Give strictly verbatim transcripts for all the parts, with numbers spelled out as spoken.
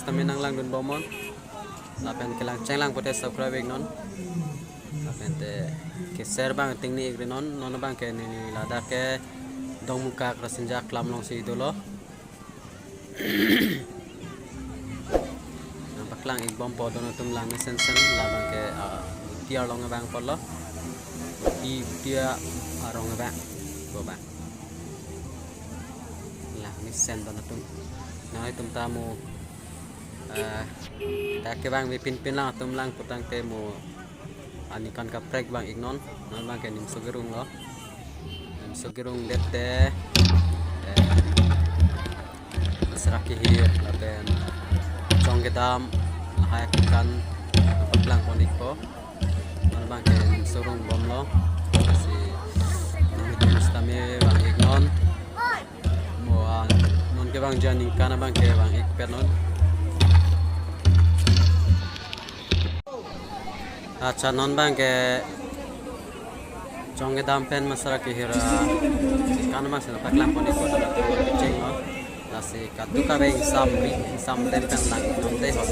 Tame nanglangdun bomnon. Lapen kelang chenglang pute subscribe iknon. Lapen te ke share abang tengne ikrinon. Non abangke neli ladak ke Dongmukak Rasinja Klam alongsi dolo. Nangpaklang ik bompo don atum lang mesensen, labangke, ah, tiar long abang polo. Ti tiar arong abang. Bo abang. Lang mesen don atum. Nanglitum ta mo, eh, ta kevangve pinpin lang atum lang putangte mo aningkan kaprek abang iknon. Non abangke Nimso Kerung lo. Nimso Kerung det te, eh, Masra Kehir lapen Chongkedam, lahai aningkan paklang pon ikpo. Non abangke Nimso Rung bomlo. Si nanglitum sitame vang iknon. Mo, ah, non kevangji aningkan abangke vang ikpetnon. Accha, non abangke Chongkedam pen Masra Kehir aningkan abang si nangpaklang pon ikpo, dak atum kechenglo. Lasi kadokave ingsam ri ingsam lem pen langnon dei ho.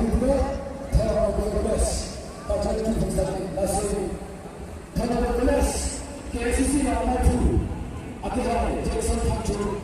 Thank you, College. Lasi, Thank you, College. K A C C na maitu. Akehai Jackson Phangcho.